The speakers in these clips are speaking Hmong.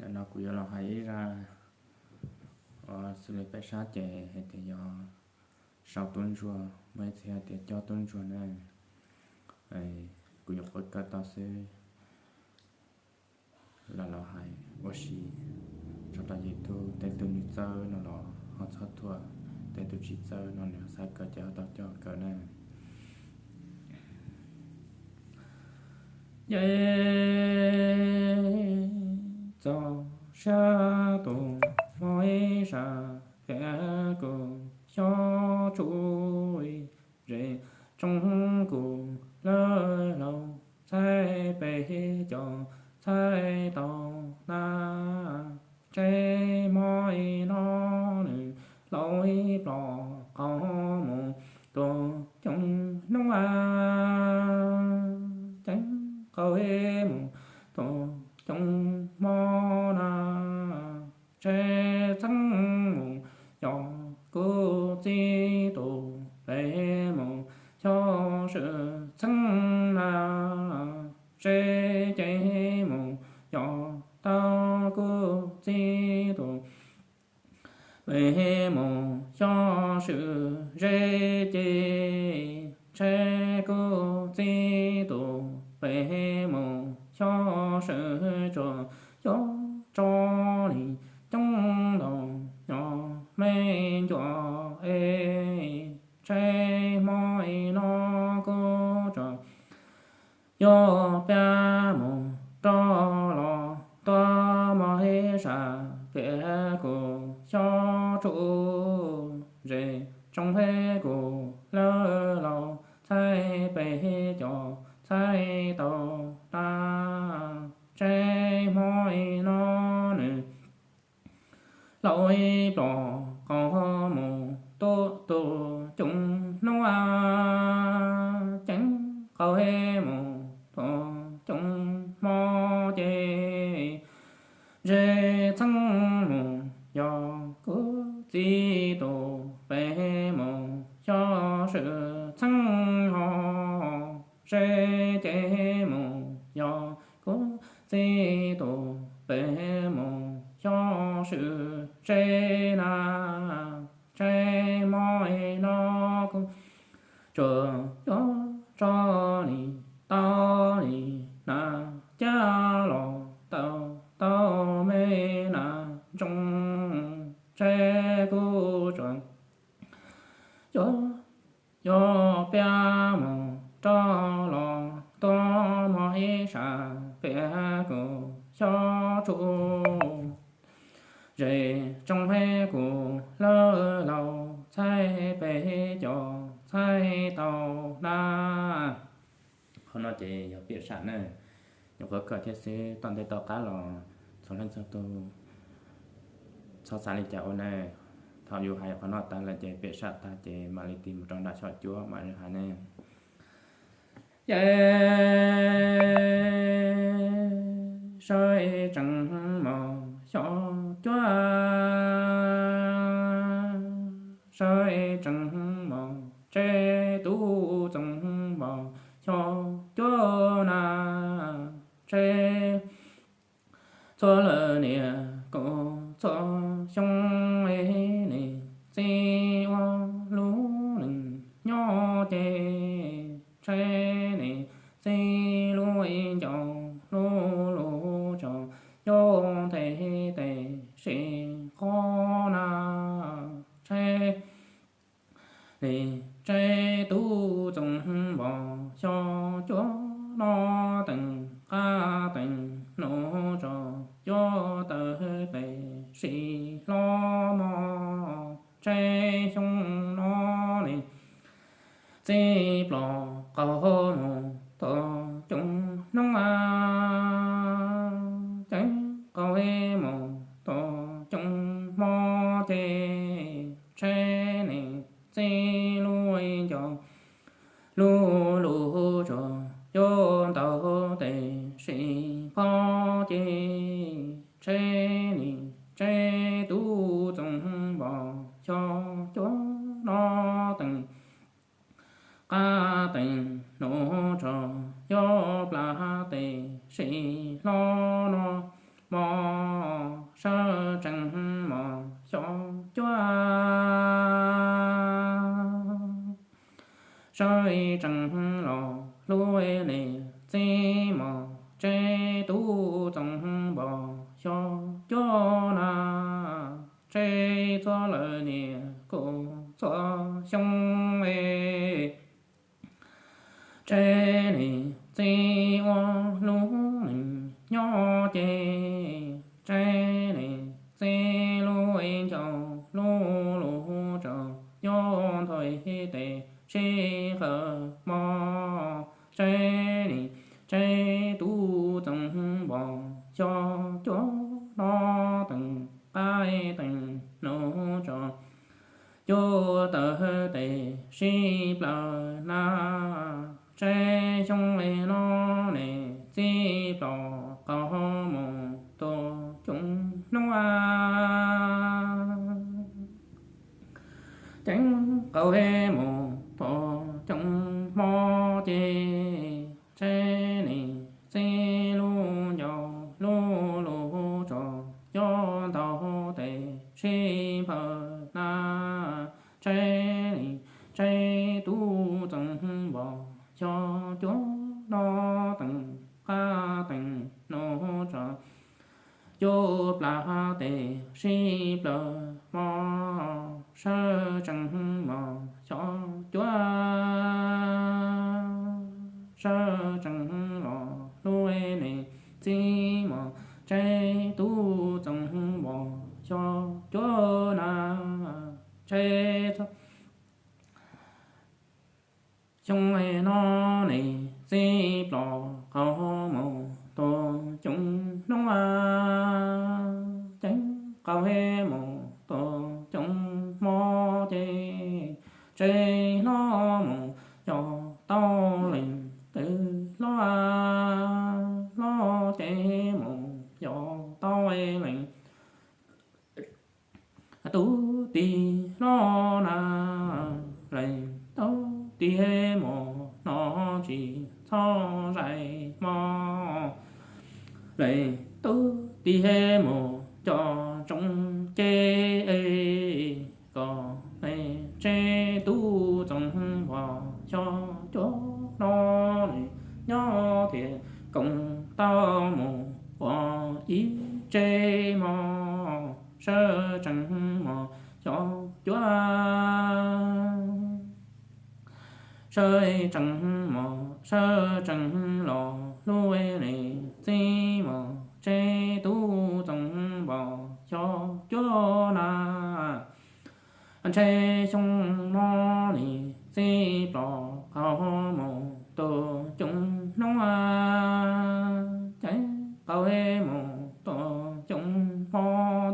Tam no kuv yuav los hais ib zaj uas xws li peb sab ces hais tias yog sau tub ntsuag, muaj ib txhia hais tias cob tub ntsuag na. Kuv yuav qhib kawm tau xwb los los hais ua si tso rau YouTube, tej tug nws txawb no los ho txhob thuam, tej tug tsis txawb no nws xav kawm ces ho tau coj kawm na. Ces txog sab tus muaj ib sab pem kuv xyob tsuj, zes tsoob kuv lawv laus txhaib pem cov txhaib tau na. Tsev hmo ib no nws laus ib plos qaug mus tuaj coob hnub a, ceev qaug mus tuaj coob hmo na. Tsev txheeb mus yog kuv txiv tus pem mus xyov swm txheeb na. Tsev ces mus yog tau kuv txiv tus pem mus xyov swm zes ces, tsev kuv txiv tus pem mus xyov swm tsuas yuav tso li coob ntau nyob me ncuav es, tsev hmo ib no kuv tsuas yuav piav mus rau los tuaj muaj ib sab pem kuv xyob tsuj, zes tsoob pem kuv lawv laus txhaib pem cov txhaib tau na. Tsev hmo ib no nws laus ib plos qaug mus tuaj tuaj coob hnub a, ceev qaug mus tuaj coob hmo ces, zes txheeb mus yog kuv txiv tus pem mus xyov swm txheeb ho, zes ces mus yog kuv txiv tus pem mus xyov swm zes na. Tsev hmo ib no kuv tsuas yuav tso li tau li na, cab los tau tau me na ntsoov, tsev kuv tsuas yuav yuav piav mus rau los tuaj muaj ib sab pem kuv xyob tsuj, zes tsoob pem kuv lawv laus txhaib pem cov txhaib tau na. Qhov no ces yog piam sam na, nyuam qhuav kawm thiab xwb, tom ntej tom qab los txhua leej txhua tus txhob xav li cas ua na. Thaum yus hais qhov no tas lawm ces piam sam tag ces mam li tig mus rau nram xyom cuab mam li hais ne. Ces sawv tsees mus xyom cuab, sawv tsees mus tsev tub txoos npos xyom cuab na. Tsev txhua lawm niam kuv txhua xyoo, es niam txiv ua lub neej nyob ces, tsev niam txiv lub ncauj lub lub tso yuav nthe tes sim qhov na. Tsev niam tsev tub txoos npos xyom cuab, noj teem qab teem hnub tso yuav taw tes sim hlob mog. Tsev xyoo no niam txiv plos qaug mus tuaj coob hnub a, ceev qaug mus tuaj coob hmo ces, tsev niam txiv lub ncauj lub lub tso yuav ntaus tes sim phob ces, tsev niam tsev tub txoos npos xyom cuab, noj teem qab teem hnub tso yuav plas tes sim hlob no mog. sawv tsees mos xyov cuab. Sawv tsees los hlub niam txiv mos, tseb tub txoos npos xyov cuab na. Tseb txhua lawv niam kuj txhua xyoo es, tseb niam txiv ua lub neej nyob ces, tseb niam txiv lub ncaus lub lub tsaus, yuav nthuav tes sib qawm mos. Tseb niam tseb tub txoos npos xyov cuab, noj teem qab teem nus tso, cuab tawg tes sib plaws na. Tseb xyoo li no niam txiv plos qaug mus tau coob hnub, ceeb qaug mus tau coob hmo ces, tseb niam txiv lub ncaus lub lub tsaus, yuav nthuav tes sib nphaws na. Tseb niam tseb tub txoos npos xyov cuab, noj teem qab teem nus tso, cuab plas tes sib plaws mos. Sawv tsees mos xyov cuab, sawv tsees los hlub niam txiv mos, tseb tub txoos npos xyov cuab na. Tseb xyoo no niam txiv plos qaug mus tau coob hnub, ceeb qaug mus tau coob hmo ces, tseb hlob mus yog tau leej twg hlob, hlob ces mus yog tau leej tub tig hlob na. Leej tub tig mus no tsis txhob zais mos, leej tub tig mus coj tsoom ceg kom leej tseb tub txoos npos xyov cuab no, leej nyob thiaj koom tau mus ua ib tsev mos. Sawv tsees mos xyov cuab, sawv tsees mos sawv tsees los hlub niam txiv mos, tseb tub txoos npos xyov cuab na. Ntshe xyoo no niam txiv plos qaug mus tau coob hnub, ceeb qaug mus tau coob hmo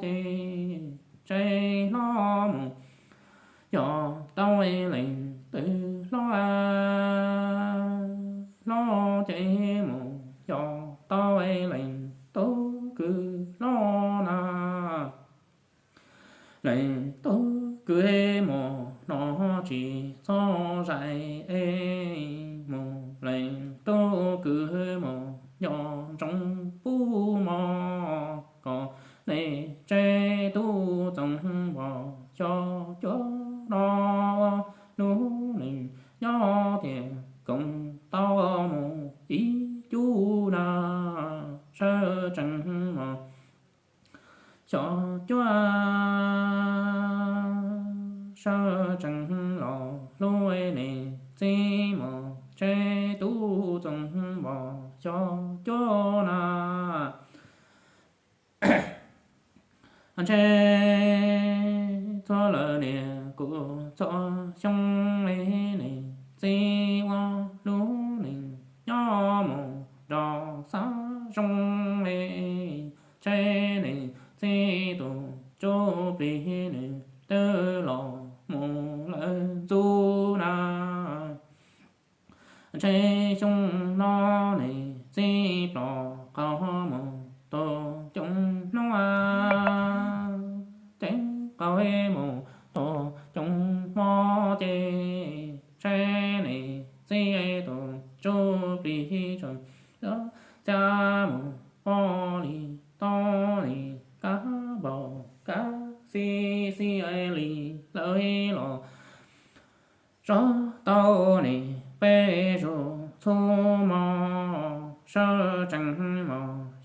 ces, tseb hlob mus yog tau leej twg hlob, hlob ces mus yog tau leej tub kwv hlob na. Leej tub kwv mus no tsis txhob zais es mus, leej tub kwv mus yog ntsoov pub mos kom leej tseb tub txoos npos xyov cuab no, lub neej nyob thiaj koom tau mus ib cub na. Sawv tsees mos xyov cuab, sawv tsees los hlub niam txiv mos, tseb tub txoos npos xyov cuab na. Ntshe txhua lawv niam kuj txhua xyoo li, niam txiv ua lub neej nyob mus nrog xav zoo li, tseb niam txiv tus ntsuj plig nws twb los mus lawm ntxub na. Ntshe xyoo no niam txiv plos qaug mus tau coob hnub, ceeb qaug mus tau coob hmo ces, tseb niam txiv tus ntsuj plig tseem txia mus poj li toj li kab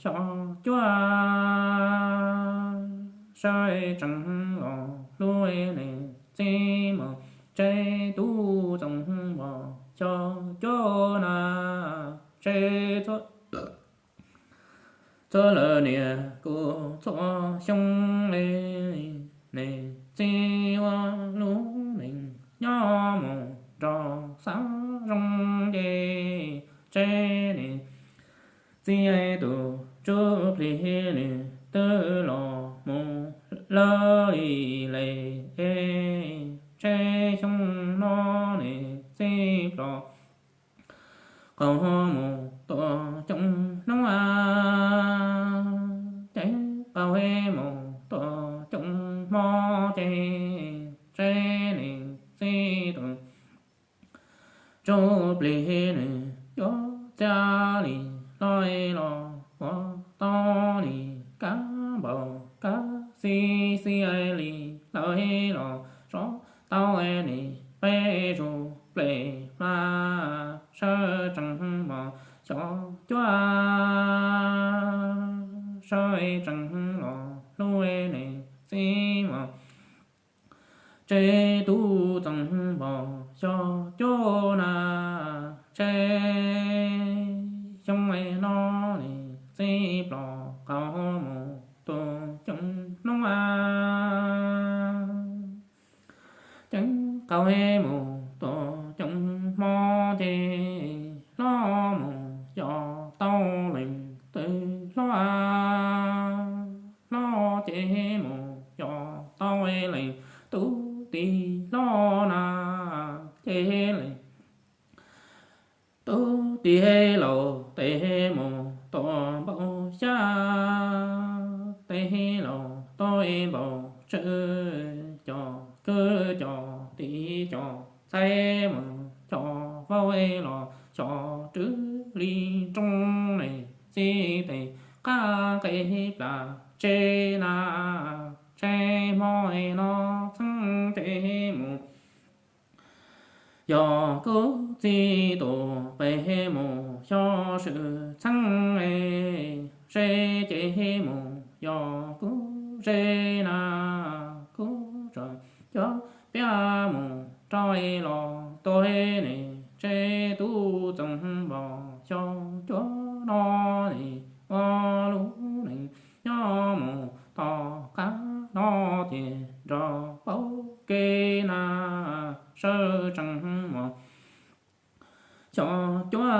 xyov cuab, sawv tsees los hlub niam txiv mos, tseb tub txoos npos xyov cuab na, tseb txhua lawm niam kuv txhua xyoo li, niam txiv ua lub neej nyob mus nrog xav zoo ces, tseb niam txiv tus ntsuj plig nws twb los mus lawm li lawm, tseb xyoo no niam txiv plos qaug mus tuaj coob hnub, ces qaug mus tuaj coob hmo ces, tseb niam txiv tus ntsuj plig nws yuav txia li hlob los ua tau li kab npaum kab xib xib li lawm los sov tau li peb zus pleg hla, sawv tsees mos xyov cuab, sawv tsees los hlub niam txiv mos, tseb tub txoos npos xyov cuab na, tseb xyoo no niam txiv plos qaug mus tuaj coob hnub, ces qaug mus tuaj coob hmo ces, hlob mus xyov tau leej twg hlob, hlob ces mus xyov tau leej tub tij hlob na, ces leej tub tij laus tes mus tuaj npaum xyab, tes laus tuaj npaum tswv, cov kwv cov tij cov ntxhais mus cov vauv los xyov rwb li nroo, niam txiv tes qab nqe plas tseb na, tseb hmo no txheeb ces mus yog kuv txiv tus pem mus xyov swm txheeb, ze ces mus yog kuv ze na, kuv tseem cov piab mus rau los tuaj niam tseb tub txoos npos xyov cuab no, nim ua lub neej nyob mus tom qab no tiag nrog paub kev na, sawv tsees mos xyov cuab,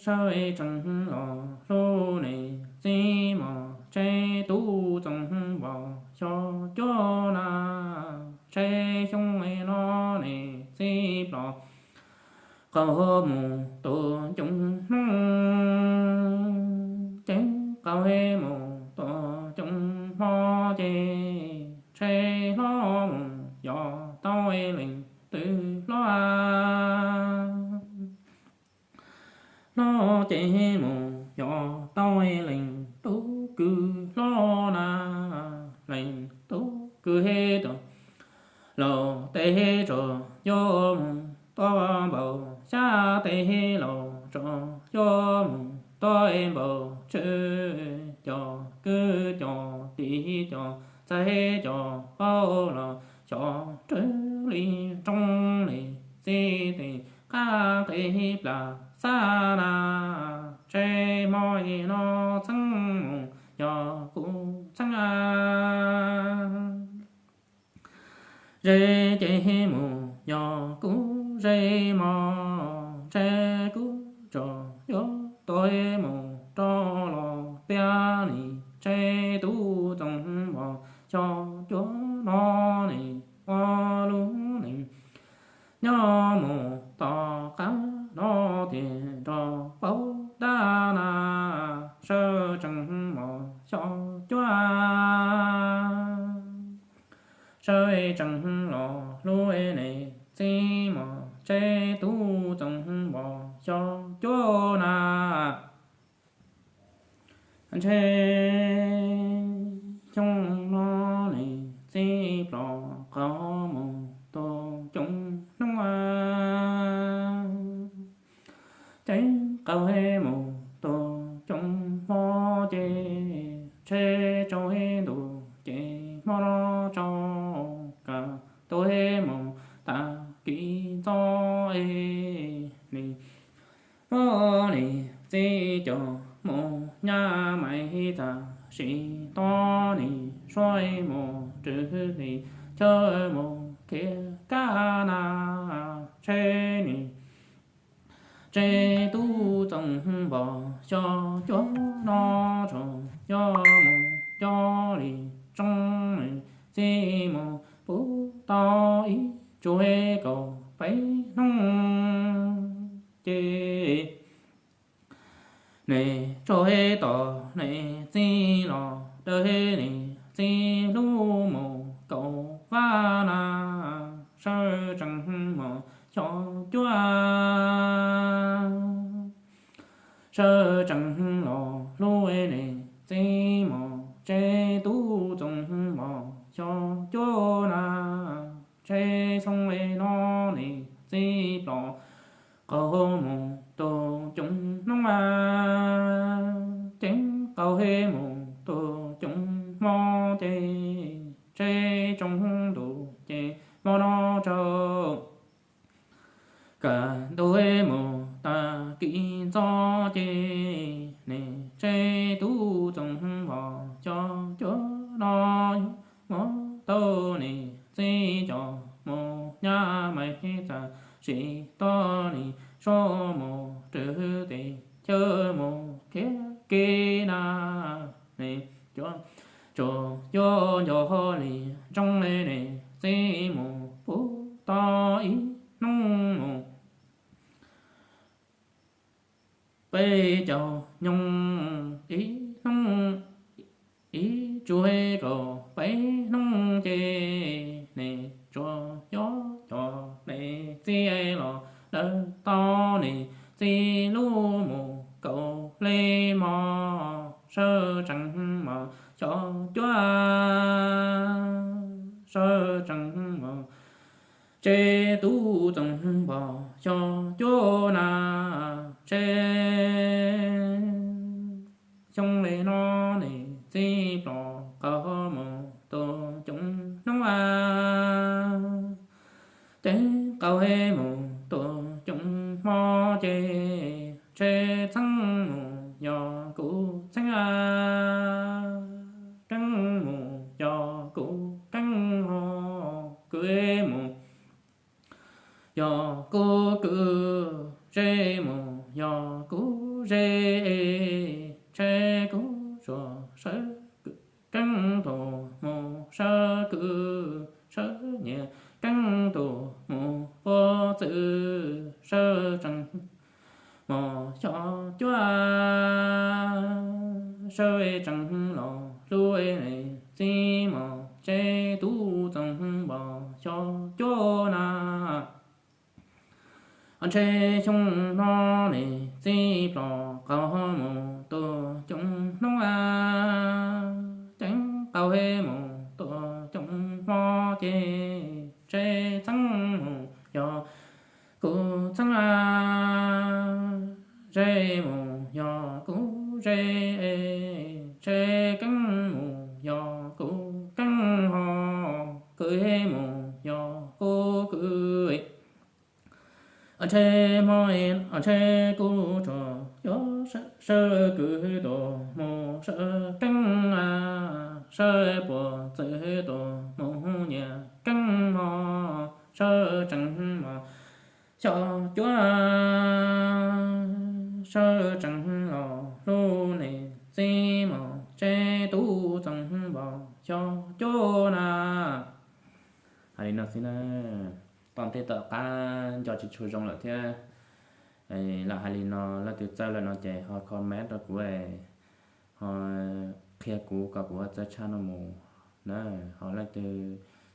sawv tsees los hlub niam txiv mos, tseb tub txoos npos xyov cuab na, tseb xyoo no niam txiv plos qaug mus tuaj coob hnub, ces qaug mus tuaj coob hmo ces, tseb hlob mus yog tau leej twg hlob, hlob ces mus yog tau leej tub kwv hlob na, leej tub kwv tus laus tes tseem yuav mus tuaj npaum xyab, tes laus tseem yuav mus tuaj npaum tswv, cov kwv cov tij cov ntxhais cov vauv los xyov rwb li nroo, niam txiv tes qab nqe plas xab na, tseb hmo no txheeb mus yog kuv txheeb, ze ces mus yog kuv ze mos, tseb kuv tseem yuav tuaj mus rau los tiag, niam tseb tub txoos npos xyov cuab no, nim ua lub neej nyob mus tom qab no tiag nrog paub dab na, sawv tsees mos xyov cuab, sawv tsees los hlub niam txiv mos, tseb tub txoos npos xyov cuab na, ntshe xyoo no niam txiv plos qaug mus tuaj coob hnub, ces qaug mus tuaj Ntshe tsaus ntuj ces hmo no tsaus, koj tuaj mus tag kis ntxov es nim muab niam txiv coj mus nyab mais txam sim toj, nim suav mus rwg tis chaw mus khiav kab na. Ntshe nim tsev tub Txoov Npos xyov cuab no tsaug, yog mus coj li tsoob, niam txiv mus puv tau ib tsuag kaum peb hnub ces nim tso tos niam txiv los dawm, niam txiv hlub mus kaum vaj na. Sawv tsees mos xyov cuab, sawv tsees los hlub niam txiv mos, tsev tub Txoov Npos xyov cuab na. Ntshe xyoo li no niam txiv ploj qaug mus tau coob hnub a, ceeb qaug mus tau coob hmo ces ntshe tsaus ntuj ces hmo no tsaug, kaj ntug mus tag kis ntxov ces nim tsev tub Txoov Npos xyov cuab no yuav mus tau, niam txiv coj mus nyab mais txam sim toj, nim suav mus rwg tis chaw mus khiav kev na. Nim cuab tsuas yuav nco li ntsoov li niam txiv mus puv tau ib hnub mus peb caug nyoog, ib hnub ib tsuag kaum peb hnub ces nim tsuas yuav coj niam txiv los dawm tau, niam txiv hlub mus kaum li mos. Sawv tsees mos xyov cuab, sawv tsees mos tsev tub Txoov Npos xyov cuab na. Ntshe xyoo li no niam txiv ploj qaug mus tau coob hnub a, ceeb qaug mus tau coob hmo ces ntshe txheeb mus yog kuv txheeb a, keeb mus yog kuv keeb ho, kwv mus yog kuv kwv, ze mus yog kuv ze, ntshe kuv tsuas sawv keeb tus mus sawv kwv, sawv nyias keeb tus mus puag txwv. Sawv tsees mos xyov cuab, sawv tsees los hlub niam txiv mos, tsev tub Txoov Npos xyov cuab na. Ntshe xyoo no niam txiv ploj qaug mus tau coob hnub a, ceeb qaug mus tau coob hmo ces ntshe txheeb mus yog kuv txheeb a, ze mus yog kuv ze, ntshe keeb mus yog kuv keeb ho, kwv mus yog kuv kwv. Ntshe hmo, ntshe kuv tsuas yuav sawv kwv tus mus sawv keeb a, sawv puag txwv tus mus nyias keeb ho, sawv tsees mos xyov cuab, sawv tsees los hlub niam txiv mos, tsev tub Txoov Npos xyov cuab na. Hais li no xwb na, tom ntej tom qab nco tsis tshua zoo lawm thiab. Lam hais li no, leej twg txawj lawm no ces ho comment rau kuv, ho qhia kuv kom kuv ho txawj tshaj no mus na. Ho leej twg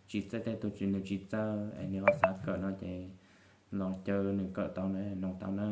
tsis txawj, tej tug tsis, nws tsis txawj es nws ho xav kawm no ces los caw nws kawm tau na, noog tau na.